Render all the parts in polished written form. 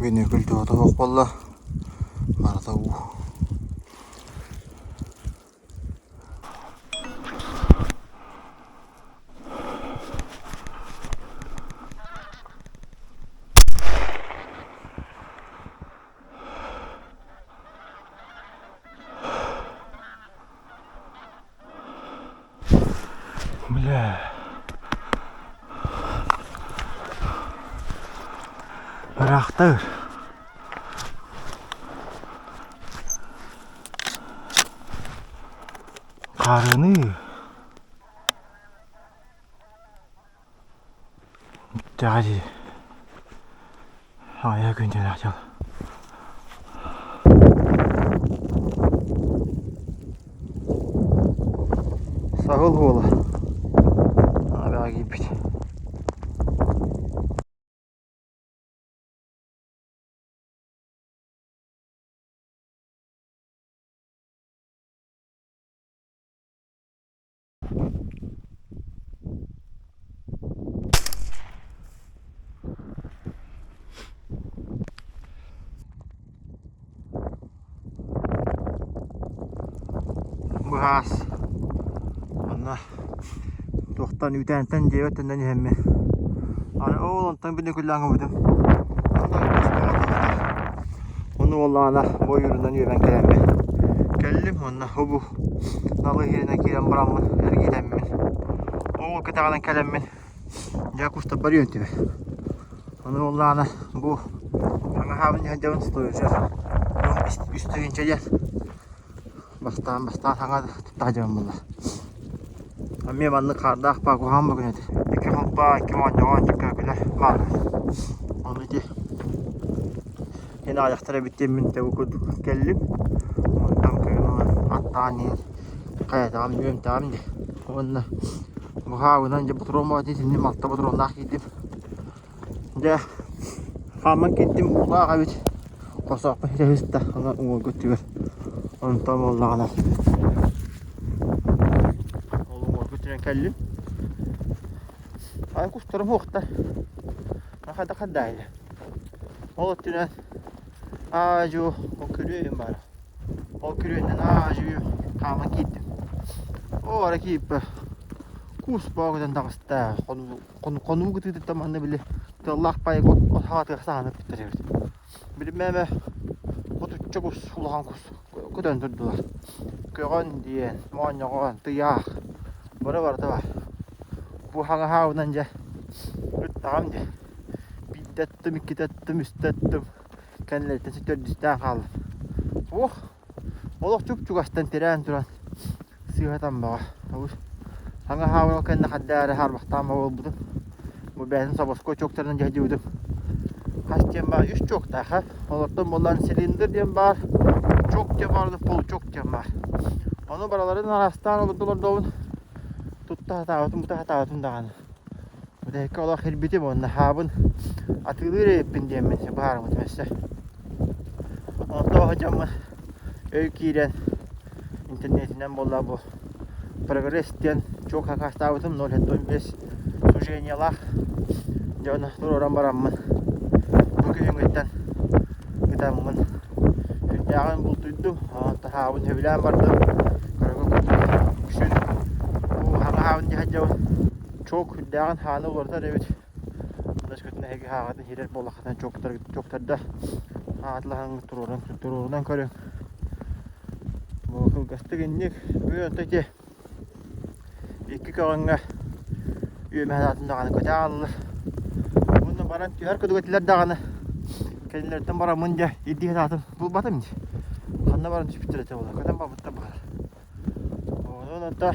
Бүнүкүл туһата суох буолла, барыта уу. Бля. Ыраахтар. Хаарыаны. Бүттэҕэ дии. Аҕыйах күн дьиэлээх дьыл. Саһыл уола Араҕа киирбит. Быһаас онно туохтан үүтээнтэн дьиэбэр төннөн иһэммин аны ол онтон бүнүкүллээн көрбүтүм ону буоллаҕына бу ойуурунан үөмэн кэлэммин кэллим уонна бу Налыы иһиринэн киирэн бараммын, эргитэммин, ол кэтэҕинэн кэлэммин, дьэ кустарбар үөнтүбүт. Ону буоллаҕына бу хаҥаһаабын иһэрдэбин стоячер үс тыһыынча диэн бастаан бастаан хаҥа тутта дьон буолла. Эмиэ маннык хаардаах баа куһаҕан бу күн этэ. Икки холбоо, икки моонньоҕон чөкөөкүлэр бааллар. Ону ити Мин аҕыйахтар эбит диэммин тэбэ курдук кэллим. Онтон кыһын ылан аттаан иһэн хайатаҕым үөмтэҕим дии. Уонна быһаабынан дьэ ботуруон баҕайы итинним алта ботуруоннаах киирдим. Дьэ хааман киирдим уулаах эбит. Хосоохпун ситэ сыста онон уҥуоргу өттүгэр. Онтон буоллаҕына ол уҥуоргу өттүнэн кэллим. Ай кустарым суохтар. Хайдах хайдаайда. Ол өттүнэн аа-дьуо ол күрүөйүм баара. Ол күрүөннэн аа-дьуо хааман киирдим. Оо ара киирбэ кус боогутан таҕыста. Хонуу кытыытыттан манна били тыаллаах баайы от хаатыгар саһаанап бүттэр эбит. Билиммээмэ отучча кус улахан кус көтөн турдулар. Көҕөн диэн, моонньоҕон, тыйаах бары барыта баар. Бу хаҥаһаабынан дьэ ыттаҕым дии. Биирдэ аттым, иккитэ аттым, үстэ аттым, кэннилэриттэн төрдүстээн хааллым. Суох, олох чуп-чугастан тирээн туран сыыһа таммаҕа. Саҥа хаабыл кэннэ хадда эрэ хаарбахтаан буолбутум. Бу бэйэтин собоской чуоктарынан дьаһдьыбытым. Хас диэн баар, үс чуоктаах ха. Олортон буоллаан цилиндр диэн баар, чок диэн баар, получок диэн баар. Ону бараларын араастаан олордолордообун тутта сатаабытым, бута сатаабытым даҕаны. Бүтэһиккэ олох ирбитим уонна хаабын атыылыыр эбиппин диэммин быһаарыммытым өссө. Онтон дьоммун өй киирэн интернетинэн буолла бу прогресс диэн чуок хакаастаабытым 0,5 сужениелаах дьону туруоран бараммын бу күһүҥҥүттэн ытаммын сүрдээҕин бултуйдум онтон хаабын сөбүлээн бардым көрөгө курдук үксүн бу хаҥа хаабын диэхэ дьабын Чуок үрдээҕин хааны уларытар эбит. Өскөтүн эһиги хааҕытын иһирэр буоллаххытына чуоктарда хаатылаһан туруоран туруорунан көрүҥ. Бу кылгастык инник бүгүн онто ити икки көҕүҥҥэ үөмэһэн аатын даҕаны көтө ааллар. Уонна баран түһэр курдук этилэр даҕаны кэннилэриттэн бараммын дьэ ирдии сатаатым булбатым дии. Ханна баран түспүттэр этэ буолла көтөн барбыттар баҕар. Онон онто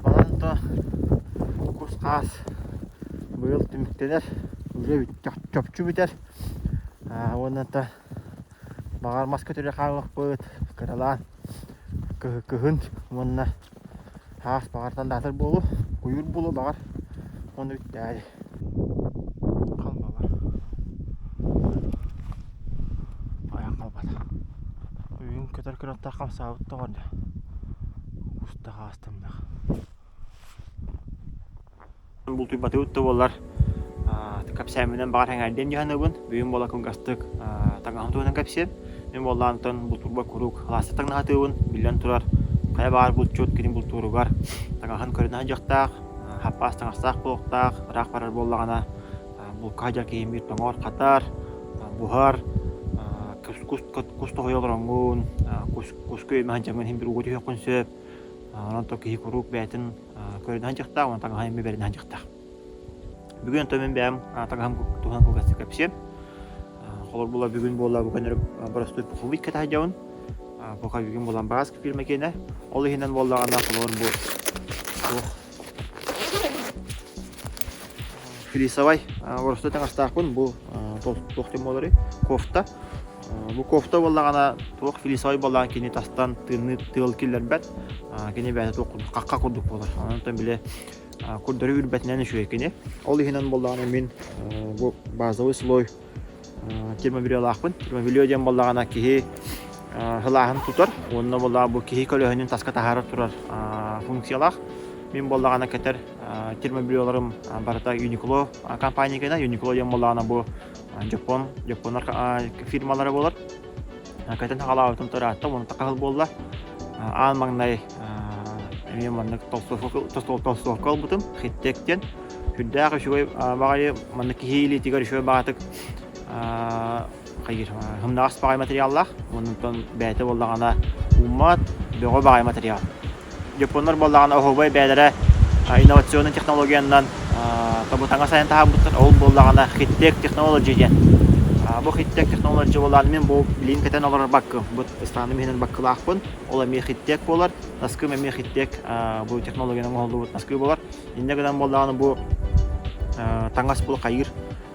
манан то кус-хаас быйыл түмүктэнэр, уже чопчу бүтэр. Уонна то баҕар мас көтөрө хаалыахпыт, кыралаан кыһын уонна хаас баҕартан даатар буолуо, куйуур буолуо баҕар уонна бүттээри. Халбалар. Айан халбата. Үйүн көтөр кынаттаах хамсаабыт тоҕо дьэ. Устах аастымнах. Бултуйбатыбыт да буоллар. Кэпсээмминэн баҕар эҥээрдиэн дьаһанабын. Бүгүн буола кылгастык таҥаһым туһунан кэпсиэм. Мин буоллаантан бултуурбар куруук алааста таҥнаһатыыбын. Биллэн турар, хайа баҕар булчут кини бултууругар таҥаһын көрүнэ сылдьыахтаах, хаппаас таҥастаах буолуохтаах, ыраах барар буоллаҕына булка сылдьар киһи биир тоҥор-хатар, буһар, кус, кус тоһуйа олороҥҥун, кус, куска өймө сылдьаҥҥын иһин биир ууга түһүөххүн сөп. Онон то киһи куруук бэйэтин көрүнэ сылдьыахтаах уонна таҥаһын эмиэ бэринэ сылдьыахтаах. Бүгүн онтон мин бэйэм таҥаһым туһунан кылгастык кэпсиэм. Холобур була бүгүн буолла бу көннөрү боростуой пуховик кэтэ сылдьабын. Пуховигым буолан Баск фирма киэнэ. Ол иһинэн буоллаҕына холобур бу туох флисовай боростуой таҥастаахпын бу туох диэн буоларый кофта. Бу кофта буоллаҕына туох флисовай буоллаҕына кини тастан тыыныы тыал киллэрбэт. Кини бэйэтэ туох курдук хахха курдук буолар. Онон били курдары үрбэтинэн үчүгэй кини. Ол иһинэн буоллаҕына мин бу базовый слой термобельелаахпын. Термобелье диэн буоллаҕына киһи сылааһын тутар уонна буоллаҕа бу киһи көлөһүнүн таска таһаара турар функциялаах. Мин буоллаҕына кэтэр термобельеларым барыта Uniqlo компания кэнэ. Uniqlo диэн буоллаҕына бу Дьоппуон, дьоппуоннар фирмалара буолар. Кэтэн хаҕалаабытым ыраатта, уонна хаһыл буолла. Аан маҥнай эмиэ маннык толстовка ылбытым, хиттек диэн. Сүрдээх үчүгэй баҕайы маннык киһи илиитигэр үчүгэй баҕатык хайыр һымнаҕас баҕайы материаллаах. Онтон бэйэтэ буоллаҕына ууммат, бөҕө баҕайы материал. Японнар буоллаҕына оһуобай бэйэлэрэ инновационнай технологиянан тобутаҥа сайын таһаарбыттар. Ол буоллаҕына Hittech Technology диэн. Бу Hittech Technology буоллаҕына мин бу билигин кэтэн олорор баккым. Бу ыстааным иһинэн баккылаахпын. Ол эмиэ Hittech буолар. Наскым эмиэ Hittech бу технологиянан оҥоһуллубут наскы буолар. Инньэ гынан буоллаҕына бу таҥас бу хайыыр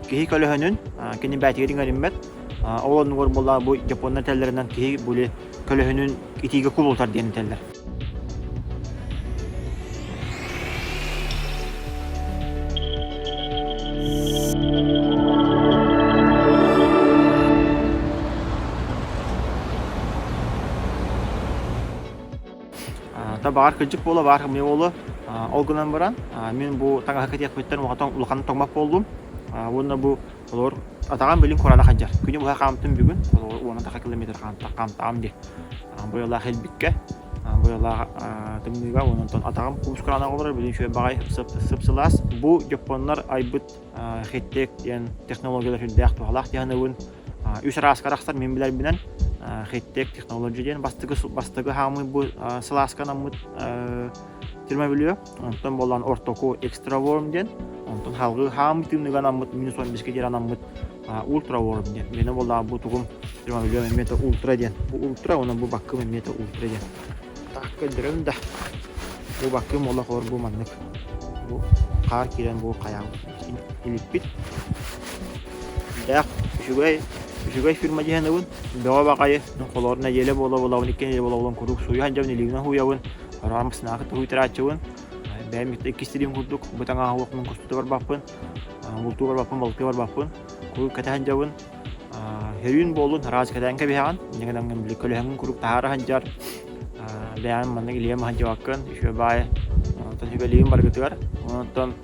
киһи көлөһөнүн кини бээтигэр иҥэриммэт. Ол оннугар буоллаҕына бу японнар этэллэринэн киһи били көлөһүнүн итиигэ кубулутар диэн этэллэр. Та баҕар кырдьык буола, баар хымыйа буолуо. Ол гынан баран, мин бу таҥаһы кэтиэхпиттэн улахан тоҥмот буоллум. Уонна бу Олор атаҕам билин кураанах сылдьар. Күнү быһа хаамтым бүгүн, олор уона таха километр хаамтаҕым дии. Быйылаах илбиккэ, быйылаах тымныыга, онтон атаҕым куус кураанах олорор, билин үчүгэй баҕайы сып-сылаас. Бу дьоппуоннар айбыт хиттек диэн технологиялар сүрдээх туһалаах дьаһаныбын. Үс арааска арахсар мин билэрбинэн хиттек технология диэн бастакы бастакы хаамыы бу сылааска анаммыт термобелье. Онтон буолан ортоку экстра ворм диэн, онтон халгыы хаамыы тыыныга анаммыт минус 15 диэн анаммыт ультра ворм диэн. Миэнэ буоллаҕа бу тугум термобельем эмиэ ультра диэн. Бу ультра уонна бу баккым эмиэ ультра диэн. Так көрдөрөм да. Бу баккым олох ор бу маннык. Бу хаар киирэн бу хайаан илиппит. Дээх үчүгэй үчүгэй фирма диэн бөҕө баҕайы холоор нэдиэлэ буола-буолабын икки нэдиэлэ буола-буолан куруук сууйа сылдьабын илиибинэн сууйабын Араам снаахы туһуйтарааччыбын. Бэйэм иккис тилим курдук бу таҥаһа уохмун кустута барбаппын, бултуу барбаппын, балтыы барбаппын. Куруук кэтэһэн дьабын. Хөрүүн буолун, араас кэтээн кэбиһэҕин. Инньэ били көлөһөҥҥүн куруук таһаара сылдьар. Бэйэм маннык илиэм сылдьыбаккын, үчүгэй баайы. Онтон сүбэлиибин баргытыгар. Онтон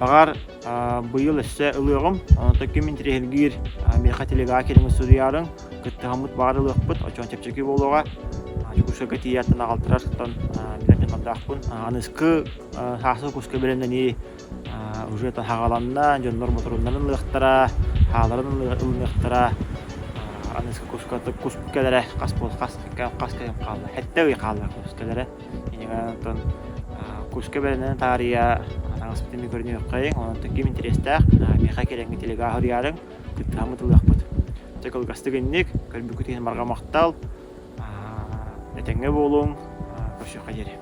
баҕар быйыл өссө ылыаҕым. Онтон ким интэриэһиргиир миэхэ телега кэлиҥ суруйаарыҥ. Кыттыһаммыт баҕар ылыахпыт, оччоон чэпчэки буолуоҕа. Дьокуускайга тиийээттэн аҕалтарар тон билэн дьоннордоохпун. Аныскы сааскы куска бэлэмнэнии уже хаҕаланна, дьоннор ботуруннарын ылыахтара, хааларын ылыныахтара. Аныскы куска кус кэлэрэ хас хас хас кэм хаалла, сэттэ ый хаалла кус кэлэрэ. Инньэ куска бэлэмнэнэ таарыйа таҥаспытын көрүнүөххэйиҥ, онон ким интэриэстээх, миэхэ кэлэҥҥи телега суруйаарыҥ. Кыттыһаммыт ылыахпыт. Дьэ кылгастык инник, көрбүккүт иһин барҕа махтал. Этэҥҥэ буолуҥ, көрсүөххэ диэри.